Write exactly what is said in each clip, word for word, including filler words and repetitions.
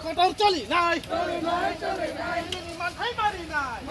Kotor choli nai. Manthai mari nai.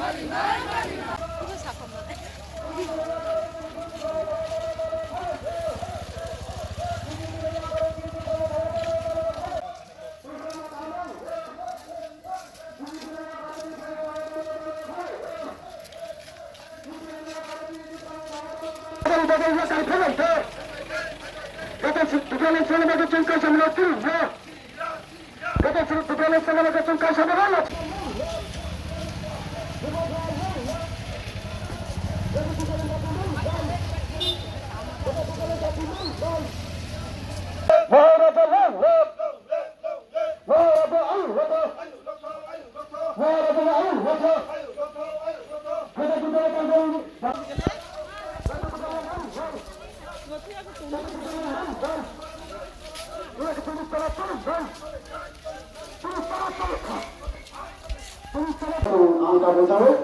Ang tabuk tabuk,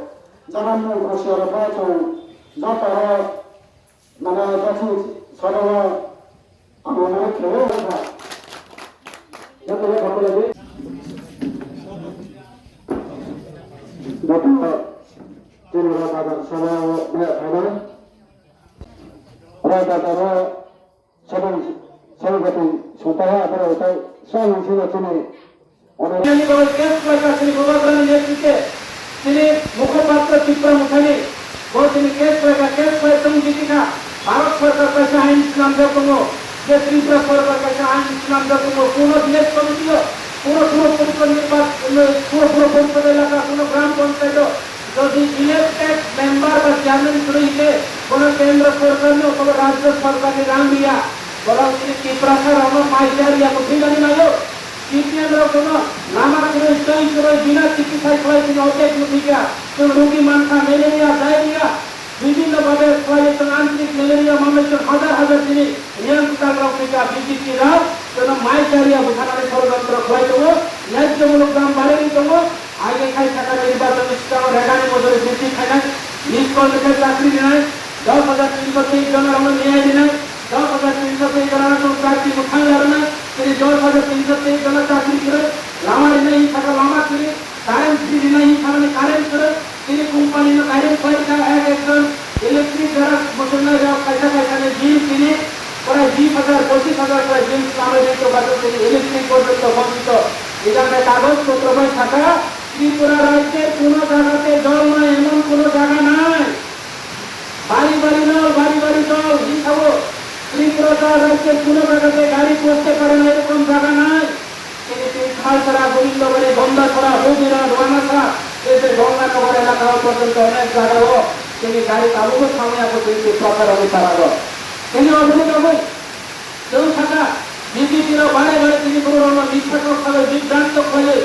jaga mung khosiyaro bo chwng joto ro, mane, joto sodo o, ang mane khe o, joto ro joto ro, joto chini ro bazar salo o, mane, mane, ro bazar o, Sabang, sabang kati sotaya abar utai, sabang sila chini. Ani babai case khlaika chini Bubagrani netrite, chini mukhopatro Tipra Mothani, bo chini case khlaika, case khlai tong jiti kha. Bharat Sarkar kaisa ain swnamjak tongo, je Tripura Sarkar kaisa ain swnamjak tongo, kuno village committee o, kuno puro porishod nirba-, kuno puro porishod elaka, kuno gram panchayat o, Jodi elected member ba chairman kwrwi hwnkhe, bono kendro sorkarni othoba rajyo sorkarni rang riya. Borok chini Tiprasa rokno mai cha riya, bo thwimani naio. C P M rok bono lama kwrwi, twi kwrwi, bina chikitsa khlai chini object no thwikha. Chwng rugi mankha, malaria, diarrhea, bibhinno bhabe khlaiwi chwng anchalik malaria manwi chwng hajar hajar chini Riyang kwtal rok thwikha, B J P rok chwngno mai cha riya bwtharnani shorojontro khlai tongo, nyajjomulok dam barwi tongo, age khai sakha nirbachonni swkango regani mojori bridhi khainai, miss call rwkhe chakri rinai, dos hajar tinsho teis jona rokno niyai rinai, dos hajar tinsho teis jona rok chwng chakri mwthang yarwnai, tini dos hajar tinsho teis jona chakri kwrwi, lama rinai sakha lama kwrwi, Current free rinai hinwi thanani current kwrwi, tini company no direct khlai kha ek ek jon electric jara bosongnai rok kaisa kaisa ni bill tini prai bis hajar, pochis hajar prai bill khlai ri tongkha tini electric porjonto bonchito. Ejang khe kagoj potro bai sakha, Tripura rajyer kuno jaga te jol nai emon kuno jaga nai. Bari bari nol, bari bari jol, hinwi thango. Tripura rajyer kuno jaga te gari poste pare na erokom jaga nai. Tini tini Thalsara, Gobindabari, Gondasara, Hojira, Ruanasa, ei je Ganganagar elaka o porjonto onek jaga o tini gari tabukbo thangwi ako tini Tiprasa rokni para rok. Tini oboni bagwi chwng sakha, B J P rok bare bare tini borok rokno mitha kok khlaiwi, bibranto khlaiwi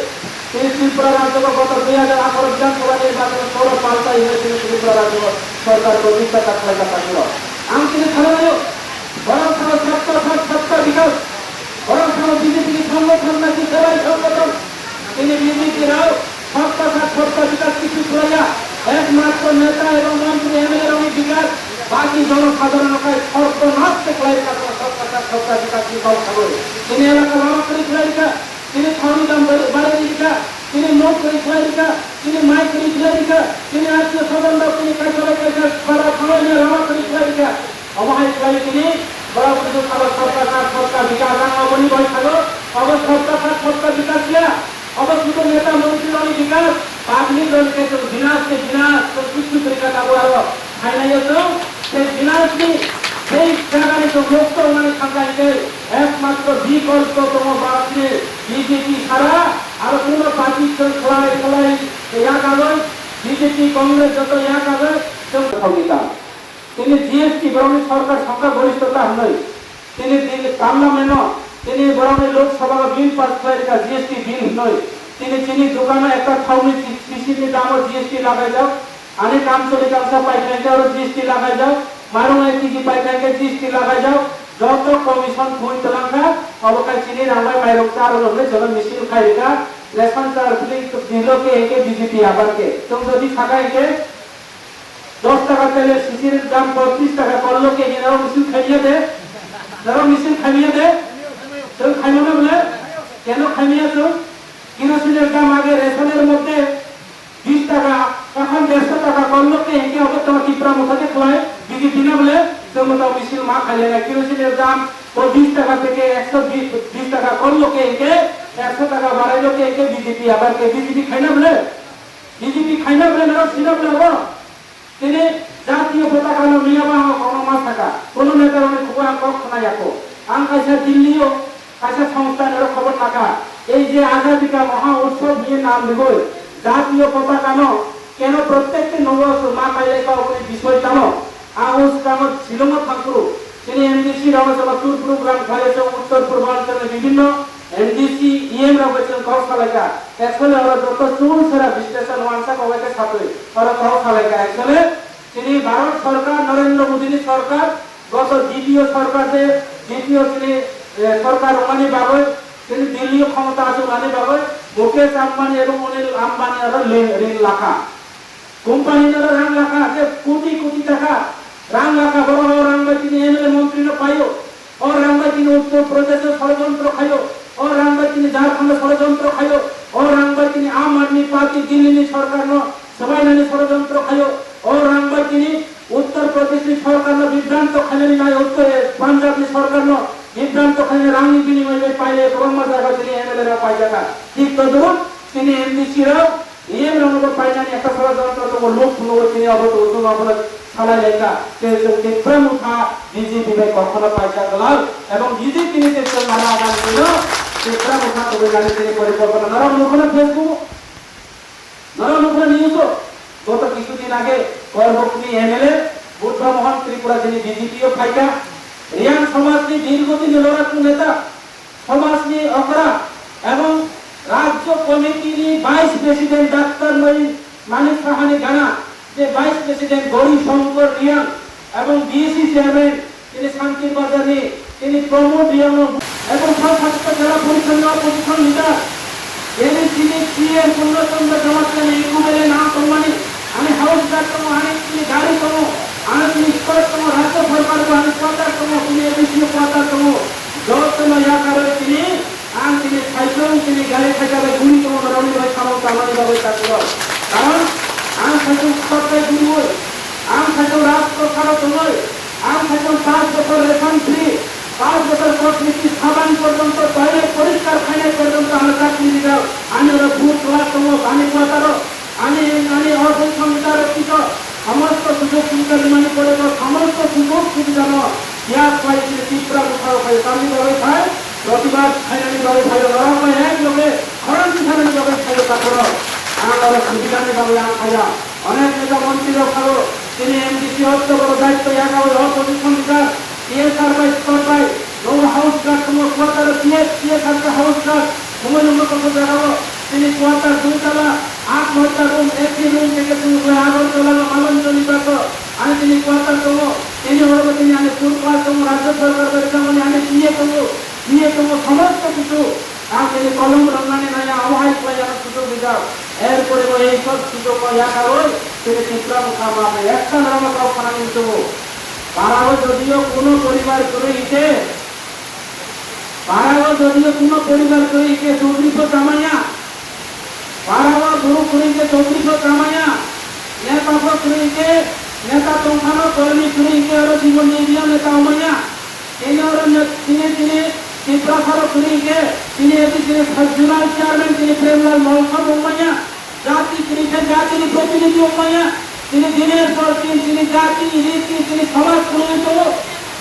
tini Tripura rajyo o goto dui hajar atharo Bidhan Sabha nirbachon o soro paltai hinwi tini Tripura rajyo o sorkar protista ta khlaijak tangwi rok. Ang tini khalai naio, borok salo sabka sath sabka bikas. Borok salo B J P ni songgothon naki sebai songgothon. Tini B J P rao sabka sath sabka bikas kichu khlaiya. Ekmatro neta ebong montri M L A rokni bikas, baki jonosadharon no khai sorgo nosto khlai rwkha, sabka sath sabka bikas ni kok sagwi. Tini elaka lama kwrwi khlai rwkha, tini thani dam bar-, barwi rwkha, tini nok kwrwi khlai rwkha, tini mai kwrwi khlai rwkha, tini atio sodon rok tini kaisa bai kaisa para thanglai lama kwrwi khlai rwkha. Omo hai khlai tini borok bujo salo sabka sath sabka bikas ang oboni bai sago, obo sabka sath sabka bikas ya, obo sudu neta montri rokni bikas, public rokni khe chwng binas khe binas, chwng kichu kwrwi kha tabuk aro phainaio chwng, se binas ni, sei jaga ni chwng mukto wngnani thangkha hwnkhe ekmatro bikolpo tongo Bharat ni B J P sara, aro kuno party chwng khlai khlai yakagwi B J P Congress joto yakagwi chwng thangwi ta. Tini G S T borokni sorkar songkha gorishtota hwnwi, tini, tini parliament-o, tini borokni Lok Sabha-o bill pass khlai rwkha, G S T bill hwnwi. Tini chini dukano ekta thokni si-, sisirni damo G S T lagaijak, ani kam choli kamsa paikha hwnkhe oro G S T lagaijak, mairung ek kg paikha hwnkhe G S T lagaijak, joto commission thwi twlangkha, obo khai chini rang bai mairung cha rwno hwnwi jono misil khai rwkha, ration card free dilo khe hwnkhe B J P habar khe. Chwng jodi sakha hwnkhe, Dos taka tele sisir dam bo tris taka kollo ke ni naro misil khaimiya de. Naro misil khaimiya de. Chwng khaimano bole. Keno khaimiya chwng? Kerosinor dam age resoner moddhe bis taka, ekhon derso taka kom lokhe hinkhe obo to Tipra Motha de khlai B J P na bole chwngno to misil ma khailai na kerosinor dam o bis taka theke ekso bis taka kom lokhe hinkhe ekso taka barai lokhe hinkhe B J P abar khe B J P khaina bole B J P khaina bole naro sina bole obo. Tini jatiyo potaka no miya ba ang kono ma saka, kono neta rokni khugo ang kok khna yako. Ang kaisa Delhi o, kaisa songstha ni oro khobor taka. Ei je Azadi ka Maha Utsav hiye nam rigoi, jatiyo potaka no keno prottek ti nogo ma kailai ka okni bisoi tamo. Ang o swkango Shillong o thangkuru. Chini M D C rok no chwng tour program khlai se uttor purbanchal ni bibhinno M D C, E M rok bai chwng kok salaikha. Actually oro joto chul sera বিশ্লেষণ wansa kok bai khe satwi oro kok salaikha. Actually chini Bharat Sarkar, Narendra Modi ni sarkar, goto D P O sarkar de, D P O chini, eh, sarkar rwmani bagwi, chini Delhi o khomota achuk nani bagwi Mukesh Ambani ebong Anil Ambani oro rin, rin lakha. Company no rang lakha, je koti koti taka rang lakha, borok o rang bai tini M L A montri no paio, o rang bai tini Uttar Pradesh o sorojontro khaio, o rang bai tini Jharkhand o sorojontro khaio, o rang bai tini Aam Aadmi Party Delhi ni sarkar no swbainani sorojontro khaio, o rang bai tini Uttar Pradesh ni sarkar no bibranto khainani nai, Uttar, Punjab ni sarkar no bibranto khainani rang ni binimoi bai paile kwbangma jaga tini M L A rok paijakha. Thik todruk tini M D C rok E M rokno bo painani ekta sorojontro tongo, luk phunukgo tini obo tongo, chwng obono salai laikha. Tei chwng Tipra Motha B J P bai kokhono paisa glak, ebong B J P ni je chwng nana agani tino Tipra Motha tubui nani tini porikolpona. Norok nukhono Facebook, norok nukhono news o. Goto kisu din age Korbokni M L A Buddha Mohan Tripura tini B J P o phaikha. Riang somajni dirghodini loraku neta, somajni okra ebong Rajya Committee ni Vice President Doctor Manik Sahani gana je Vice President Gauri Shankar Riang ebong B C Chairman tini Santir Bazar ni tini Pramod Riang no ebong South Hakta Jela Porishod ni opposition leader N S C ni C M Purno Chandra Jamatia ni equivalent ang tongmani, ani house guard tongo, ani tini gari tongo, ani tini squad tongo, Rajya Sarkar bo ani quarter tongo, tini A D C ni quarter tongo, jotono yakarwi tini ang tini saichung tini gari thaisa bai guri tongo, norokni bai samung tangnani bagwi takhuk. Karon ang saichung squad bai guriwi, ang saichung rajprasad o tongwi, ang saichung panch bochor ration free, panch bochor kotmiti saban porjonto toilet poriskar khainai porjonto ano chakri rijak, ani oro booth class tongo, ani quarter o, ani, ani opposition leader o kisa somosto sujog subida rimani pore bo somosto sujog subida no ya khlai chini Tipra Motha o khai tamni bagwi khai protibad khainani bagwi khai norok bai ek loge khorang khanani bagwi khai takhoro ang oro subida ni bagwi ang khaya. Onek neta montri rok phago, tini M D C hotto boro daitto yagao opposition leader, T S R bai spot bai, nogo house guard tongo, quarter T S, T S R khe house guard, thumui nungno tongo jagao, tini quarter dui tala, aat noita room, A C room, teke tini khe Agartala no Malanjali bako, ani tini quarter tongo, tini oro bo tini ani full class tongo, Rajya Sarkar bai rijamani ani P A tongo, P A tongo, somosto kichu. Ang tini kolom rwngnani naiya, abo hai khlai ano sujog rijak. Erpore bo ei sob sujog no yakarwi tini Tipra Motha ma bai ekta norok no kok khwnani muchungo. Parao jodio kuno poribar kwrwi hwnkhe, parao jodio kuno poribar kwrwi hwnkhe chudri pho chamaya. Parao buru kwrwi hwnkhe chudri pho chamaya. Neta pho kwrwi hwnkhe, neta tongphano kormi kwrwi hwnkhe oro jibon ni area neta wngmanya. Tini oro no tini tini Tiprasa rok kwrwi hwnkhe tini eti tini zonal chairman tini Premlal Molsom wngmanya, jati kwrwi khe jatini protinidhi wngmanya, tini diner por din tini jati riti tini somaj kwrwi tongo,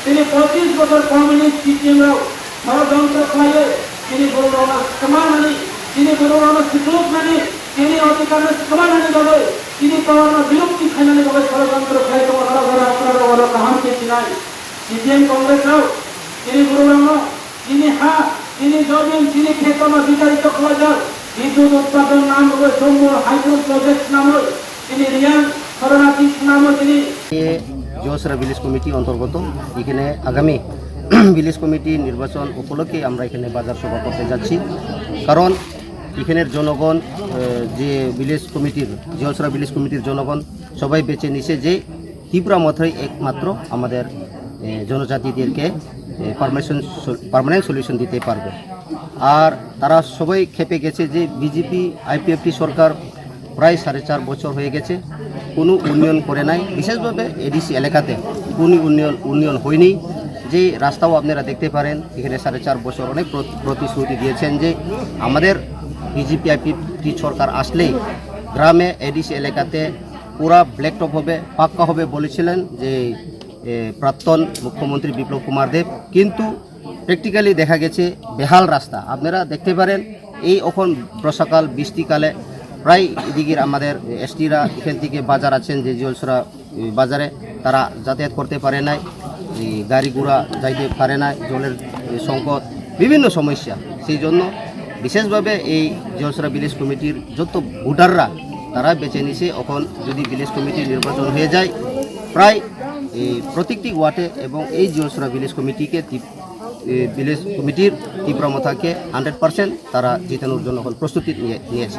tini pochish bochor communist system rok sorojontro khlaiwi tini borok rokno swkangmani, tini borok rokno swkluknani, tini odhikar no swkangmani bagwi tini power no birukti khainani bagwi sorojontro khlai tongo, norok oro, oro, oro kaham khe sinai. C P M Congress rok chini bororokno chini ha, chini jobin, chini khetorno bitarito khlaijak, বিদ্যুৎ উৎপাদন নাম রূপে সম্বল hydro project নামে chini Riyang Soronati নামে chini। এ জোয়াছড়া village committee অন্তর্গত এখানে আগামী ভিলেজ কমিটি নির্বাচন উপলক্ষে আমরা এখানে বাজার সভা করতে যাচ্ছি। কারণ এখানের জনগণ, আহ, যে ভিলেজ কমিটির, জোয়াছড়া ভিলেজ কমিটির জনগণ সবাই বেছে নিছে যে ত্রিপুরা মথাই একমাত্র আমাদের, এ, জনজাতিদেরকে, এ, পারমানেন্ট সল-, পার্মানেন্ট সলিউশন দিতে পারবে। আর তারা সবাই খেপে গেছে যে বিজেপি আইপিএফটি সরকার প্রায় সাড়ে চার বছর হয়ে গেছে, কোনো উন্নয়ন করে নাই। বিশেষভাবে এডিসি এলাকাতে কোনো উন্নয়ন উন্নয়ন হয়নি। যে রাস্তাও আপনারা দেখতে পারেন, এখানে সাড়ে চার বছর অনেক প্র- প্রতিশ্রুতি দিয়েছেন যে আমাদের বিজেপি আইপিএফটি সরকার আসলেই গ্রামে এডিসি এলাকাতে পুরা ব্ল্যাক টপ হবে, পাক্কা হবে বলেছিলেন যে এ, প্রাক্তন মুখ্যমন্ত্রী বিপ্লব কুমার দেব। কিন্তু প্র্যাকটিক্যালি দেখা গেছে বেহাল রাস্তা। আপনারা দেখতে পারেন, এই এখন বর্ষাকাল, বৃষ্টিকালে প্রায় এদিকের আমাদের এসটিরা এখান থেকে বাজার আছেন যে জিয়লসরা, এ, বাজারে, তারা যাতায়াত করতে পারে নাই, এই গাড়ি ঘোড়া যাইতে পারে নাই, জলের, এ, সংকট, বিভিন্ন সমস্যা। সেই জন্য বিশেষভাবে এই জিয়লসরা ভিলেজ কমিটির যত ভোটাররা, তারা বেছে নিছে এখন যদি ভিলেজ কমিটি নির্বাচন হয়ে যায়, প্রায় এই প্রত্যেকটি ওয়ার্ডে এবং এই জিয়লসরা ভিলেজ কমিটিকে তি- এ, ভিলেজ কমিটির তীব্র মতাকে হান্ড্রেড পার্সেন্ট তারা জিতানোর জন্য এখন প্রস্তুতি নিয়ে নিয়েছে।